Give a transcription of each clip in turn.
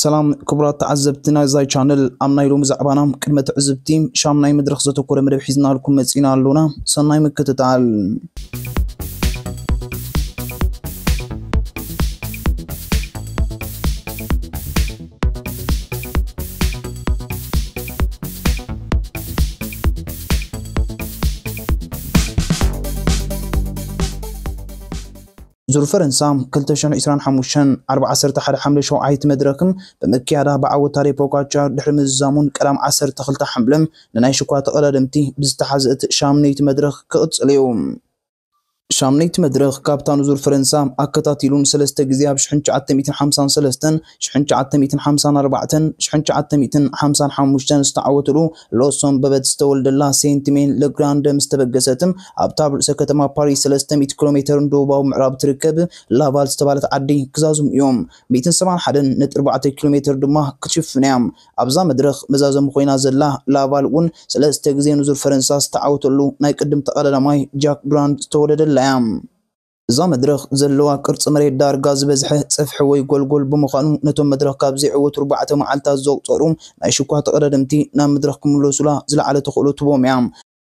ሰላም ክቡራት ተዓዘብቲ ናይዛ ቻነል፣ ኣብ ናይ ሎሚ ዛዕባና ቅድመ ትዕዝብቲ ሻምናይ መድረኽ ዘተኮረ መደብ ሒዝናልኩም መጺና ኣሎና። ሰናይ ምክትታል። ዙር ፈረንሳ ክልተ ሽሕን ዕስራን ሓሙሽተን፣ ዓርቢ ዓሰርተ ሓደ ሓምለ ሸውዓይቲ መድረኽም ብምክያዳ ብዓወት ታዴ ፖጋቻር ድሕሪ ምዝዛሙን ቀዳም ዓሰርተ ክልተ ሓምለ ንናይ ሽኳ ተቐዳደምቲ ብዝተሓዘት ሻምነይቲ መድረኽ ክቕጽል እዩ። ሻምነይቲ መድረኽ ካብታ ንዙር ፈረንሳ ኣከታቲሉን ሰለስተ ግዜ ኣብ ሽሕን ትሽዓተ ሚእትን ሓምሳን ሰለስተን፣ ሽሕን ትሽዓተ ሚእትን ሓምሳን ኣርባዕተን፣ ሽሕን ትሽዓተ ሚእትን ሓምሳን ሓሙሽተን ዝተዓወተሉ ሎሶን በበት ዝተወልደላ ሴንት ሜን ለግራንድ ምስ ተበገሰት ኣብታ ኣብ ርእሰ ከተማ ፓሪስ ሰለስተ ሚእቲ ኪሎ ሜተር ደቡባዊ ምዕራብ ትርከብ ላቫል ዝተባህለት ዓዲ ክዛዝሙ እዮም። ሚእትን ሰብዓን ሓደን ነጥቢ ኣርባዕተ ኪሎ ሜተር ድማ ክትሽፍን እያ። ኣብዛ መድረኽ መዛዘሚ ኮይና ዘላ ላቫል እውን ሰለስተ ግዜ ንዙር ፈረንሳ ዝተዓወተሉ ናይ ቅድም ተቐዳዳማይ ጃክ ግራንድ ዝተወለደላ እያ። እዛ መድረኽ ዘለዋ ቅርጺ መሬት ዳርጋ ዝበዝሐ ጽፍሒ ወይ ጎልጎል ብምዃኑ፣ ነቶም መድረኽ ካብ ዘይዕወቱ ኣርባዕተ መዓልታት ዘቑጸሩ ናይ ሽኳ ተቐዳደምቲ ናብ መድረኽ ክምለሱላ ዝለዓለ ተኽእሎ ትቦም እያ።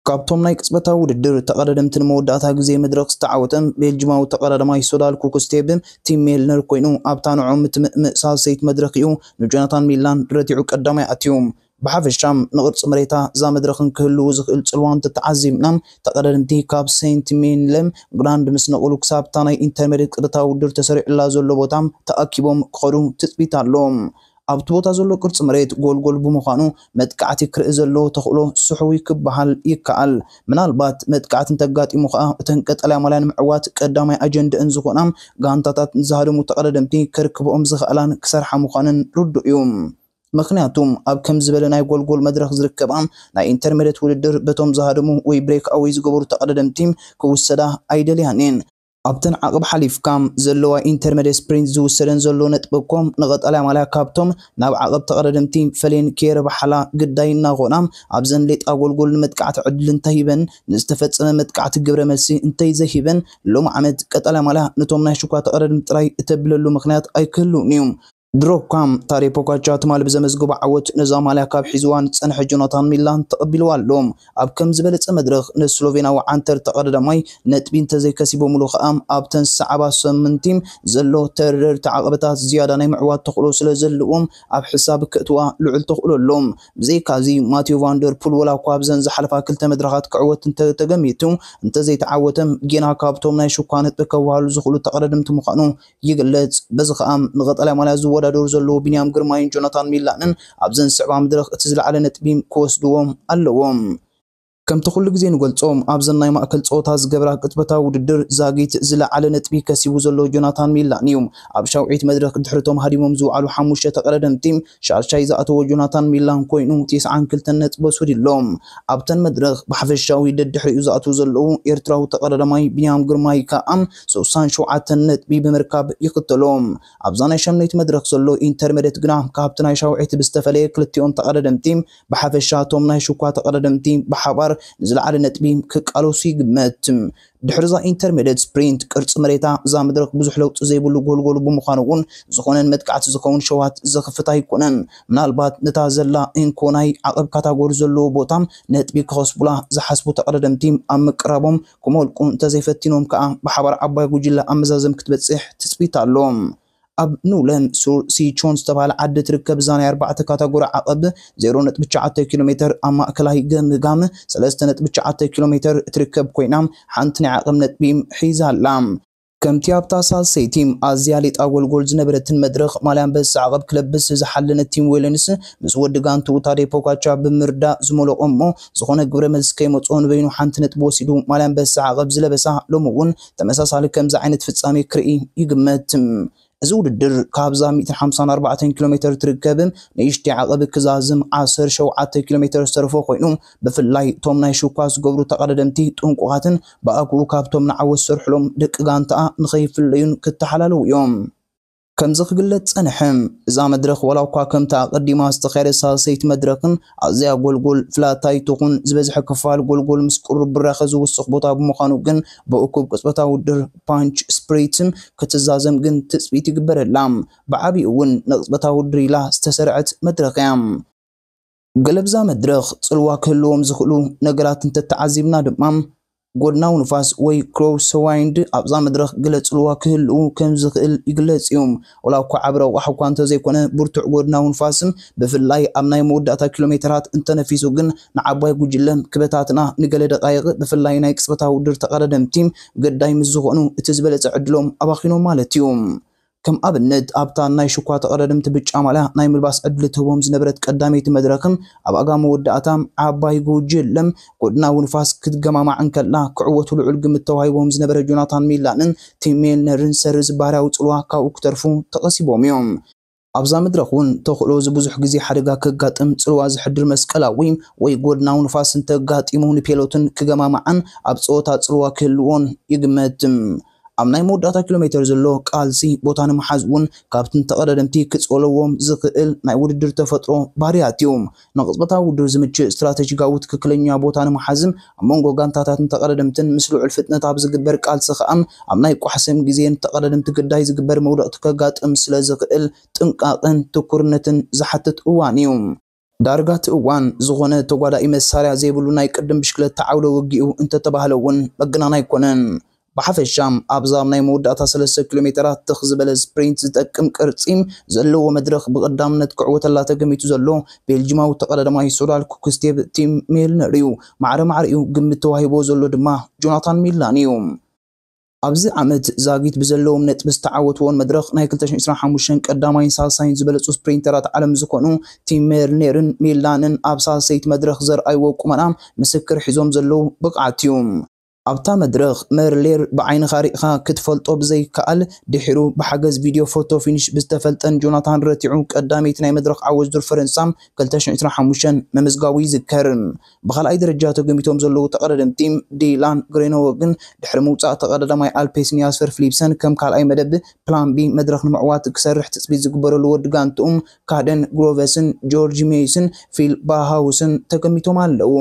ካብቶም ናይ ቅጽበታዊ ውድድር ተቐዳደምቲ ንመወዳእታ ግዜ መድረኽ ዝተዓወተ ቤልጅማዊ ተቐዳዳማይ ሶዳል ኩክስቴብ ቲም ሜልነር ኮይኑ፣ ኣብታ ንዕኡ ምትምእምእ ሳልሰይቲ መድረኽ እዩ ንጆናታን ሚላን ረቲዑ ቀዳማይ ኣትዩ። ብሓፈሻ ንቕርጺ መሬታ እዛ መድረኽን ክህልው ዝኽእል ጽልዋ እንተተዓዚብና፣ ተቐዳደምቲ ካብ ሴንት ሜንለም ግራንድ ምስ ነቕሉ ክሳብ እታ ናይ ኢንተርሜድየት ቅጥታዊ ውድድር ተሰሪዑላ ዘሎ ቦታ ተኣኪቦም ክኸዱ ትጽቢት ኣሎ። ኣብቲ ቦታ ዘሎ ቅርጺ መሬት ጎልጎል ብምዃኑ፣ መጥቃዕቲ ክርኢ ዘለዎ ተኽእሎ ስሑው እዩ ክበሃል ይከኣል። ምናልባት መጥቃዕቲ እንተጋጢሙ ከኣ፣ እተን ቀጠልያ ማልያ ንምዕዋት ቀዳማይ ኣጀንደአን ዝኾና ጋንታታት ንዝሃደሙ ተቐዳደምቲ ከርክብኦም ዝኽኣላን ክሰርሓ ምዃነን ርዱእ እዩ። ምኽንያቱ ኣብ ከም ዝበለ ናይ ጎልጎል መድረኽ ዝርከባ ናይ ኢንተርሜድየት ውድድር በቶም ዝሃደሙ ወይ ብሬክ ኣወይ ዝገበሩ ተቐዳደምቲ ክውሰዳ ኣይደልያን እየን። ኣብተን ዓቕብ ሓሊፍካ ዘለዋ ኢንተርሜድየት ስፕሪንት ዝውሰደን ዘሎ ነጥቢ እኮ ንቐጠልያ ማልያ ካብቶም ናብ ዓቕብ ተቐዳደምቲ ፈሌን ከየርብሓላ ግዳይ እናኾና ኣብዘን ሌጣ ጎልጎል ንመጥቃዕቲ ዕድል እንተሂበን ንዝተፈጸመ መጥቃዕቲ ግብረ መልሲ እንተይዘይሂበን ሎም ዓመት ቀጠልያ ማልያ ነቶም ናይ ሽኳ ተቐዳደምቲ ጥራይ እተብለሉ ምኽንያት ኣይክህልውን እዩ። ድሮ እኳ ታዴ ፖጋቻ ትማሊ ብዘመዝግቦ ዓወት ነዛ ማልያ ካብ ሒዝዋ ንጸንሐ ጆናታን ሚላን ተቐቢልዋ ኣሎ። ኣብ ከም ዝበለጸ መድረኽ ንስሎቬናዊ ዓንተር ተቐዳዳማይ ነጥቢ እንተዘይከሲቦምሉ ከኣ ኣብተን ዝሰዓባ ሰሙንቲ ዘሎ ተረርቲ ዓቐበታት ዝያዳ ናይ ምዕዋት ተኽእሎ ስለ ዘለዎም ኣብ ሕሳብ ክእትዋ ልዑል ተኽእሎ ኣሎ። ብዘይካዚ ማቴዮ ቫንደር ፑል ወላ እኳ ኣብዘን ዝሓለፋ ክልተ መድረኻት ክዕወት እንተተገሚቱ እንተዘይተዓወተ ጌና ካብቶም ናይ ሽኳ ነጥቢ ከዋህሉ ዝኽእሉ ተቐዳደምቲ ምዃኑ ይግለጽ። በዚ ከኣ ንቐጠልያ ማልያ ዝወዳደሩ ዘለዉ ቢንያም ግርማይን ጆናታን ሚላንን ኣብዘን ዝስዕባ መድረኽ እቲ ዝለዓለ ነጥቢ ክወስድዎ ኣለዎም። ከምቲ ኩሉ ግዜ ንገልጾ ኣብዘን ናይ ማእከል ጸወታ ዝገብራ ቅጽበታዊ ውድድር ዛጊት ዝለዓለ ነጥቢ ከሲቡ ዘሎ ጆናታን ሚላን እዩ። ኣብ ሻውዒት መድረኽ ድሕሪቶም ሃዲሞም ዝወዓሉ ሓሙሽተ ተቐዳደምቲ ሻድሻይ ዝኣተወ ጆናታን ሚላን ኮይኑ ተስዓን ክልተን ነጥቢ ወሲዱ ኣሎ። ኣብተን መድረኽ ብሓፈሻዊ ደድሕሪኡ ዝኣትዉ ዘለዉ ኤርትራዊ ተቐዳዳማይ ቢንያም ግርማይ ከኣ ስሳን ሸውዓተን ነጥቢ ብምርካብ ይኽተሎ። ኣብዛ ናይ ሻምነይቲ መድረኽ ዘሎ ኢንተርሜድየት ግና ካብቲ ናይ ሻውዒት ብዝተፈለየ ክልቲኦም ተቐዳደምቲ ብሓፈሻ እቶም ናይ ሽኳ ተቐዳደምቲ ብሓባር ንዝለዓለ ነጥቢ ክቃለሱ ይግመት። ድሕሪ እዛ ኢንተርሜድየት ስፕሪንት ቅርጺ መሬታ እዛ መድረኽ ብዙሕ ለውጢ ዘይብሉ ጎልጎል ብምዃኑ እውን ዝኾነን መጥቃዕቲ ዝኸውን ሸዋት ዘኽፍት ኣይኮነን። ምናልባት ነታ ዘላ እንኮ ናይ ዓቐብ ካታጎሪ ዘለዎ ቦታ ነጥቢ ክኸስቡላ ዝሓስቡ ተቐዳደምቲ ኣብ ምቅራቦም ክመልቁ እንተዘይፈቲኖም ከኣ ብሓባር ዓባይ ጉጅለ ኣብ መዛዘም ክትበጽሕ ትጽቢት ኣሎ። ኣብ ኑለን ሱር ሲቾን ዝተባህለ ዓዲ ትርከብ እዛ ናይ ኣርባዕተ ካታጎሪ ዓቐብ ዜሮ ነጥቢ ትሽዓተ ኪሎ ሜተር ኣብ ማእከላይ ገምጋም ሰለስተ ነጥቢ ትሽዓተ ኪሎ ሜተር እትርከብ ኮይና ሓንቲ ናይ ዓቐብ ነጥቢ ሒዛ ኣላ። ከምቲ ኣብታ ሳልሰይቲ ኣዝያ ሌጣ ጎልጎል ዝነበረትን መድረኽ ማልያ ኣንበሳ ዓቐብ ክለብስ ዝሓለነ ቲም ዌለንስ ምስ ወዲ ጋንትኡ ታዴ ፖጋቻ ብምርዳእ ዝመለቖ እሞ ዝኾነ ግብረ መልሲ ከይመፅኦ ንበይኑ ሓንቲ ነጥቢ ወሲዱ ማልያ ኣንበሳ ዓቐብ ዝለበሳ ሎሚ እውን ተመሳሳሊ ከምዚ ዓይነት ፍጻሜ ክርኢ ይግመት። እዚ ውድድር ካብዛ ሚእትን ሓምሳን ኣርባዕተን ኪሎ ሜተር ትርከብ ንእሽቲ ዓቐብ ክዛዝም ዓሰርተ ሸውዓተ ኪሎ ሜተር ዝተርፎ ኮይኑ ብፍላይ እቶም ናይ ሽኳ ዝገብሩ ተቐዳደምቲ ጥንቁቓትን ብኣግኡ ካብቶም ንዓወት ዝሰርሕሎም ደቂ ጋንታኣ ንኸይፍለዩን ክተሓላለዉ እዮም። ከምዚ ክግለጽ ጸንሐ። እዛ መድረኽ ዋላ እኳ ከምታ ኣቐዲማ ዝተኻየደ ሳልሰይቲ መድረኽን ኣዝያ ጎልጎል ፍላታይ ትኹን፣ ዝበዝሐ ክፋል ጎልጎል ምስ ቁሩብ ብራኸ ዝውስኽ ቦታ ብምዃኑ ግን ብእኩብ ቅጽበታዊ ውድድር ፓንች ስፕሪትን ክትዛዘም ግን ትጽቢት ይግበረላ። ብዓቢኡ እውን ንቅጽበታዊ ውድድር ኢላ ዝተሰርዐት መድረኽ እያ። ገለብዛ መድረኽ ጽልዋ ክህልዎም ዝኽእሉ ነገራት እንተተዓዚብና ድማ፣ ጎድናዊ ንፋስ ወይ ክሮስ ዋይንድ ኣብዛ መድረኽ ገለ ጽልዋ ክህልው ከም ዝኽእል ይግለጽ እዩ። ወላ እኳ ዓቢ ረቋሕ እኳ እንተዘይኮነ፣ ብርቱዕ ጎድናዊ ንፋስም ብፍላይ ኣብ ናይ መወዳእታ ኪሎ ሜተራት እንተነፊሱ ግን ንዓባይ ጉጅለ ክበታትና፣ ንገለ ደቃይቕ ብፍላይ ናይ ቅጽበታዊ ውድድር ተቐዳደምቲ ግዳይ ምስ ዝኾኑ እቲ ዝበለጸ ዕድሎም ኣባኺኖም ማለት እዩ። ከም ኣብነት ኣብታ ናይ ሽኳ ተቐዳደምቲ ብጫ ማልያ ናይ ምልባስ ዕድል ትህቦም ዝነበረት ቀዳመይቲ መድረኽም ኣብ ኣጋ መወዳእታ ዓባይ ጉጅለ ጎድናዊ ንፋስ ክትገማማዕ እንከላ ክዕወቱ ልዑል ግምት ተዋሂቦም ዝነበረ ጆናታን ሚላንን ቲም ሜልነርን ሰርዚ ባህርያዊ ጽልዋ ካብኡ ክተርፉ ተቐሲቦም እዮም። ኣብዛ መድረኽ እውን ተኽእሎ እዚ ብዙሕ ግዜ ሓደጋ ከጋጥም ጽልዋ ዝሕድር መስቀላዊ ወይ ጎድናዊ ንፋስ እንተጋጢሙ ንፔሎትን ክገማማዓን ኣብ ጸወታ ጽልዋ ክህልዎን ይግመት። ኣብ ናይ መወዳእታ ኪሎ ሜተር ዘሎ ቃልሲ ቦታ ንምሓዝ እውን ካብቲ ንተቐዳደምቲ ክጸለዎም ዝኽእል ናይ ውድድር ተፈጥሮ ባህርያት እዩ። ንቕጽበታዊ ውድድር ዝምችእ ስትራተጂካዊ ትክክለኛ ቦታ ንምሓዝን ኣብ መንጎ ጋንታታትን ተቐዳደምትን ምስ ልዑል ፍጥነት ኣብ ዝግበር ቃልሲ ከኣ ኣብ ናይ ቋሕሰም ግዜ ንተቐዳደምቲ ግዳይ ዝግበር መውደቕቲ ከጋጥም ስለ ዝኽእል ጥንቃቕን ትኩርነትን ዝሓትት እዋን እዩ። ዳርጋ እቲ እዋን ዝኾነ ተጓዳኢ መሳርያ ዘይብሉ ናይ ቅድም ብሽክለታ ዓውደ ውግኡ እንተተባህለ እውን መገናን ኣይኮነን። ብሓፈሻ ኣብዛ ናይ መወዳእታ ሰለስተ ኪሎ ሜተራት ትኽ ዝበለ ስፕሪንት ዝጠቅም ቅርጺ ዘለዎ መድረኽ ብቐዳምነት ክዕወተላ ተገሚቱ ዘሎ ቤልጂማዊ ተቐዳዳማይ ሶዳል ኩክስቴብ ቲም ሜልነር እዩ። ማዕረ ማዕሪኡ ግምት ተዋሂቦ ዘሎ ድማ ጆናታን ሚላን እዩ። ኣብዚ ዓመት ዛጊት ብዘለዎም ነጥቢ ዝተዓወትዎን መድረኽ ናይ ክልተ ሽሕን ዕስራን ሓሙሽተን ቀዳማይን ሳልሳይን ዝበለጹ ስፕሪንተራት ዓለም ዝኾኑ ቲም ሜልኔርን ሚላንን ኣብ ሳልሰይቲ መድረኽ ዘርኣይዎ ቁመና ምስክር ሒዞም ዘለዉ ብቕዓት እዩ። ኣብታ መድረኽ መርሌር ብዓይንኻ ሪእኻ ክትፈልጦ ብዘይከኣል ድሒሩ ብሓገዝ ቪድዮ ፎቶ ፊኒሽ ብዝተፈልጠን ጆናታን ረቲዑ ቀዳመይቲ ናይ መድረኽ ዓወት ዙር ፈረንሳ ክልተ ሽሕን ዕስራን ሓሙሽተን ምምዝጋቡ ይዝከር። ብኻልኣይ ደረጃ ተገሚቶም ዘለዉ ተቐዳደምቲ ዲላን ግሬኖወግን ድሕሪ ምውጻእ ተቐዳዳማይ ኣልፔስን ያስፐር ፊሊፕሰን ከም ካልኣይ መደብ ፕላን ቢ መድረኽ ንምዕዋት ክሰርሕ ትጽቢት ዝግበረሉ ወዲ ጋንትኡ ካደን ግሮቨስን ጆርጅ ሜይስን ፊል ባሃውስን ተገሚቶም ኣለዉ።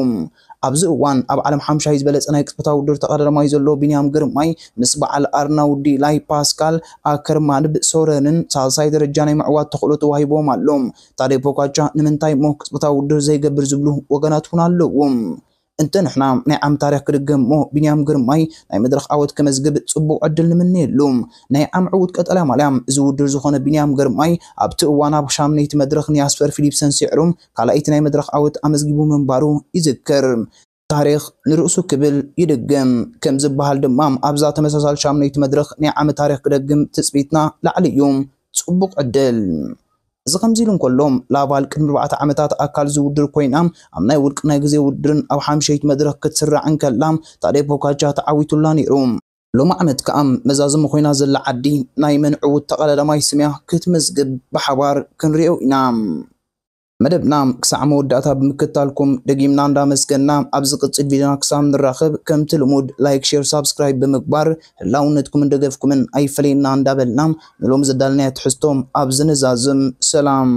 ኣብዚ እዋን ኣብ ዓለም ሓምሻይ ዝበለጸ ናይ ቅጽበታዊ ውድድር ተቐዳዳማይ ዘሎ ቢንያም ግርማይ ምስ በዓል ኣርናውዲ ላይ ፓስካል ኣከርማን ብሶረንን ሳልሳይ ደረጃ ናይ ምዕዋት ተኽእሎ ተዋሂቦም ኣሎ። ታዴ ፖጋቻ ንምንታይ እሞ ቅጽበታዊ ውድድር ዘይገብር ዝብሉ ወገናት እውን ኣለዉ። እንተ ንሕና ናይ ዓም ታሪኽ ክድገም እሞ ቢንያም ግርማይ ናይ መድረኽ ዓወት ከመዝግብ ጽቡቕ ዕድል ንምነየሉ። ናይ ዓም ዕዉት ቀጠልያ ማልያ እዚ ውድድር ዝኾነ ቢንያም ግርማይ ኣብቲ እዋን ኣብ ሻምነይቲ መድረኽ ንያስፐር ፊሊፕሰን ስዒሩ ካልኣይቲ ናይ መድረኽ ዓወት ኣመዝጊቡ ምንባሩ ይዝከር። ታሪኽ ንርእሱ ክብል ይድገም ከም ዝበሃል ድማ ኣብዛ ተመሳሳል ሻምነይቲ መድረኽ ናይ ዓመት ታሪኽ ክደግም ትጽቢትና ላዕሊ እዩ። ጽቡቕ ዕድል። እዚ ከምዚ ኢሉ እንከሎ ላቫል ቅድሚ ኣርባዕተ ዓመታት ኣካል ዝውድር ኮይና ኣብ ናይ ውልቂ ናይ ግዜ ውድድርን ኣብ ሓምሸይቲ መድረኽ ክትስራዕ እንከላ ታዴ ፖጋቻ ተዓዊቱላ ነይሩ። ሎሚ ዓመት ከኣ መዛዘሚ ኮይና ዘላ ዓዲ ናይ መን ዕዉት ተቐዳዳማይ ስምያ ክትምዝግብ ብሓባር ክንሪኦ ኢና። መደብና ክሳዕ መወዳእታ ብምክታልኩም ደጊምና እንዳመስገና ኣብ ዝቕጽል ቪድዮና ክሳብ ንራኸብ ከምቲ ልሙድ ላይክ ሼር ሳብስክራይብ ብምግባር ህላውነትኩምን ደገፍኩምን ኣይፈለየና እንዳበልና ንሎም ዘዳልናዮ ትሕዝቶ ኣብዚ ንዛዝም። ሰላም።